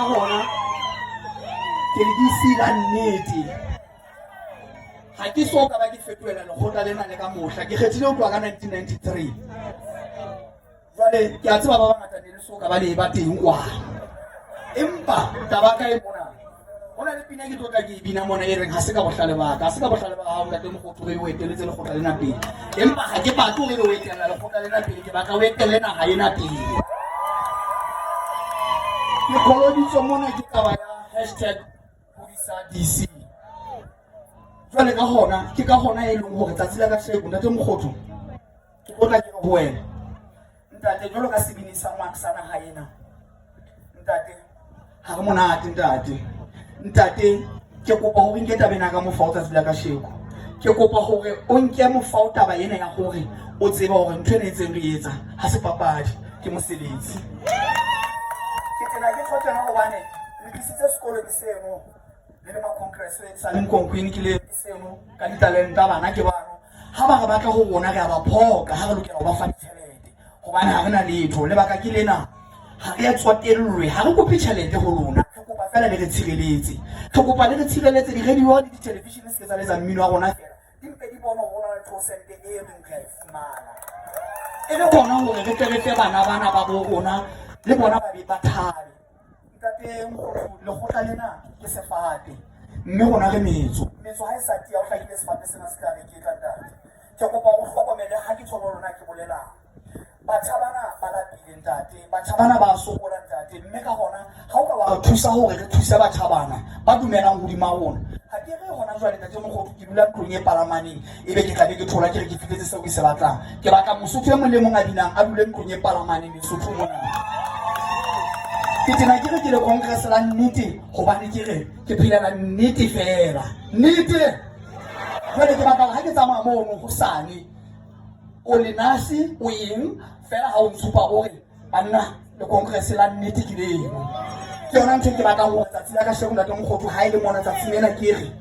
Ka hona ke le DC la nnete. Ga ke so ka ba ke fetohela lekgotla lena le ka mohla. Ke kgethile ho tloha ka 1993. Jwale ke a tseba ba bangata ne le so ka ba le ba teng kwana. Empa taba ka e mona. Ho na le pina ke tlo tla ke e bina mona e reng ha se ka bohlale ba ka, ha se ka bohlale ba hao ntate Mokgothu re o eteletse lekgotla lena pele. Empa ha ke batle hore o etella lekgotla lena pele, ke batla o etelle naha ena pele. Ke kolobitswe mona ke taba ya hashtag Hodisa DC. Jwale ka hona, ke ka hona e leng hore tsatsi la kasheko ntate Mokgothu ke tlo tla ke re ho wena. Ntate jwalo ka sebini sa ngwana sa naha ena. Ntate ha re monate ntate. Ntate ke kopa hore nke taba ena ka mofao tsatsi la kasheko. Ke kopa hore o nke mofao taba ena ya hore o tsebe hore ntho ena e ntseng re etsa ha se papadi ke mosebetsi. Ke tena ke tjho tjena hobane le tlisitse sekolo ke seno le le ma-congress sa leng konkwini ke le seno ka ditalenta bana ke bano ha ba re batla ho rona re a ba phoka ha re lokela ho ba fa ditjhelete hobane ha re na letho lebaka ke lena ha re a tsotellwe ha re kope tjhelete ho lona re kopa fela le re tshireletse re kopa le re tshireletse di-radio le di-television se ke tsa letsa mmino wa rona fela di mpe di bone hore ho na le percent e reng re a e fumana e le hona hore re tle re fe bana bana ba bo rona le bona ba be ba thabe. Ntate Mokgothu, lekgotla lena ke sefate mme rona re metso. Metso ha e sa tiya o hlakile sefate sena se tla reketla ntate. Ke kopa o hlokomele ha ke tjho le lona ke bolelang. Batjha bana ba lapile ntate, batjha bana ba sokola ntate, mme ka hona ha o ka wa re thusa hore re thuse batjha bana ba dumelang hodima rona. Ha ke re hona jwale ntate Mokgothu ke dula ntlong e palamaneng ebe ke tlabe ke thola ke re ke fihletse seo ke se batlang. Ke batla Mosotho e mong le mong a binang a dule ntlong e palamaneng Lesotho mona. Ke tena ke re ke le congress la nnete hobane ke re ke phelela nnete fela. Nnete. Jwale ke batla ha ke tsamaya mono hosane o le nase o eng fela ha o ntshupa o re banna le congress la nnete ke leno. Ke yona ntho e ke batlang hore tsatsi la kasheko ntate Mokgothu ha e le mona tsatsing lena ke re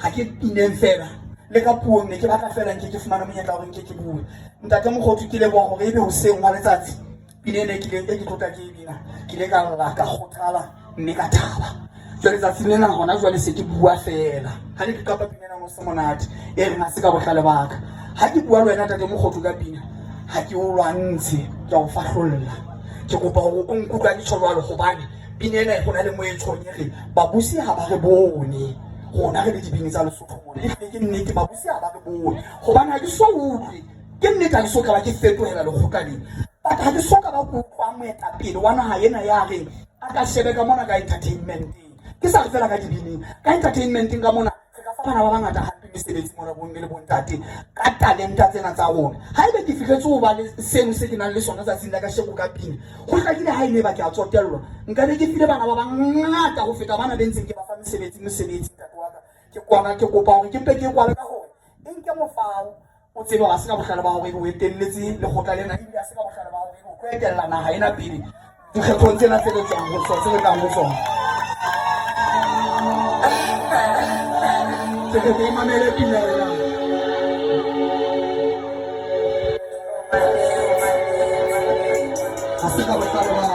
ha ke pineng fela le ka puong ne ke batla fela nke ke fumane monyetla hore nke ke bue. Ntate Mokgothu ke leboha hore ebe hoseng hwa letsatsi pina ena e kileng e ke tlotla ke e bina ke ile ka lla ka kgothala mme ka thaba. Jwale tsatsing lena hona jwale se ke bua fela ha ne ke qapa pina ena ho se monate e reng ha se ka bohlale ba ka. Ha ke bua le wena ntate Mokgothu ka pina ha ke o lwantshe ke a o fahlolla. Ke kopa hore o nkutlwa ke tjho jwalo hobane pina ena ho na le mo e tjhong e re babusi ha ba re bone rona re le dibini tsa Lesotho mona. Ehlile ke nnete babusi ha ba re bone hobane ha ke so utlwe ke nnete ha ke so ka ba ke fetohela lekgotla lena but ha ke so ka ba ke utlwa moetapele wa naha ena ya reng a ka shebe ka mona ka entertainmenteng ke sa re fela ka dibining ka entertainmenteng ka mona re ka fa bana ba bangata hampe mesebetsi mona bomme le bontate ka talenta tsena tsa rona ha ebe ke fihletse ho ba le seno se ke nang le sona tsatsing la kasheko ka pina ho hlakile ha e ne ba ke a tsotellwa nka be ke file bana ba bangata ho feta bana be ntseng ke ba fa mesebetsi mosebetsi ntate wa ka ke kwana ke kopa hore ke mpe ke kwale ka hore e nke mofao o tsebe hore ha se ka bohlale ba hore o etelletse lekgotla lena ebile ha se ka bohlale ba hore o tlo etella naha ena pele dikgethong tsena tse re tswang ho tsona tse re tlang ho tsona. Ke kopa o mamele pina ena. Ha se ka bohlale ba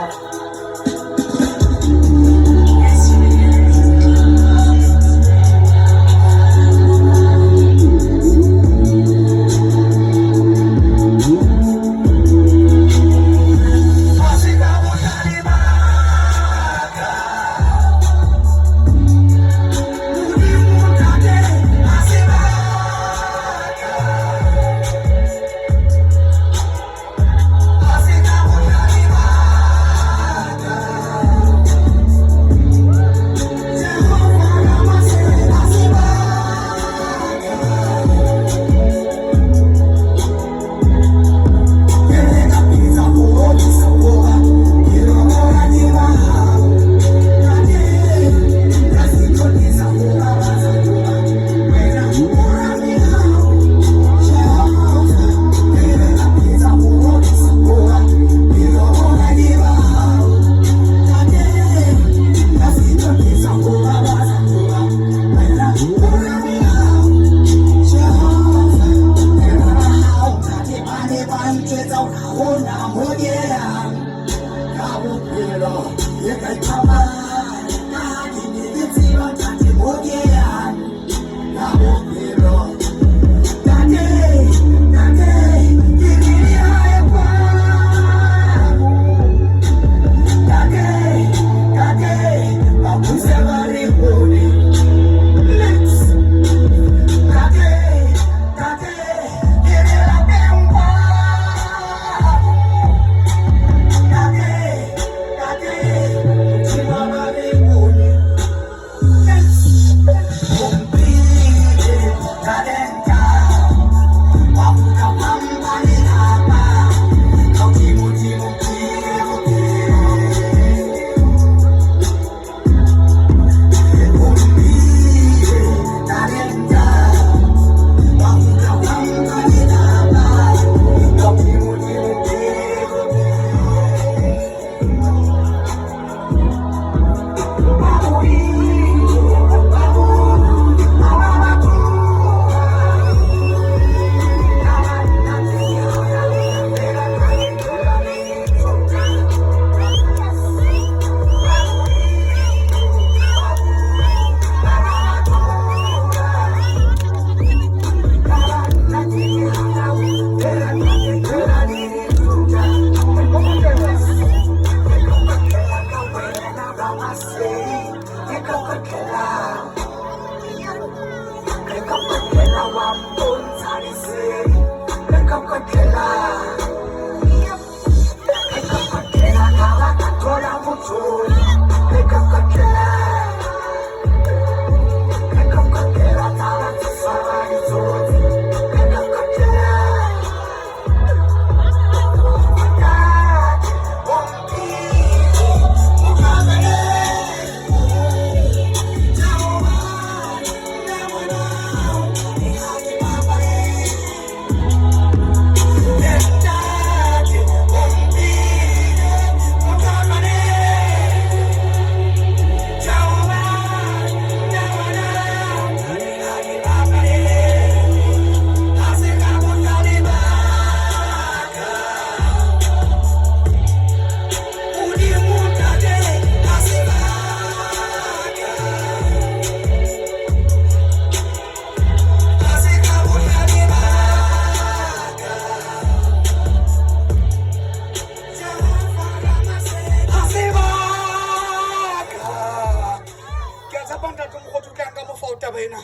Ke a tshepa ntate Mokgothu o tla nka mofao taba ena.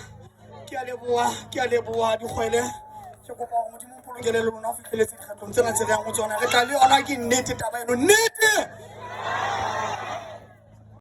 Ke a leboha, ke a leboha dikgwele. Ke kopa hore Modimo o mpolokele le lona ho fihleletse dikgethong tsena tse re yang ho tsona. Re tla le yona ke nnete taba eno. Nnete!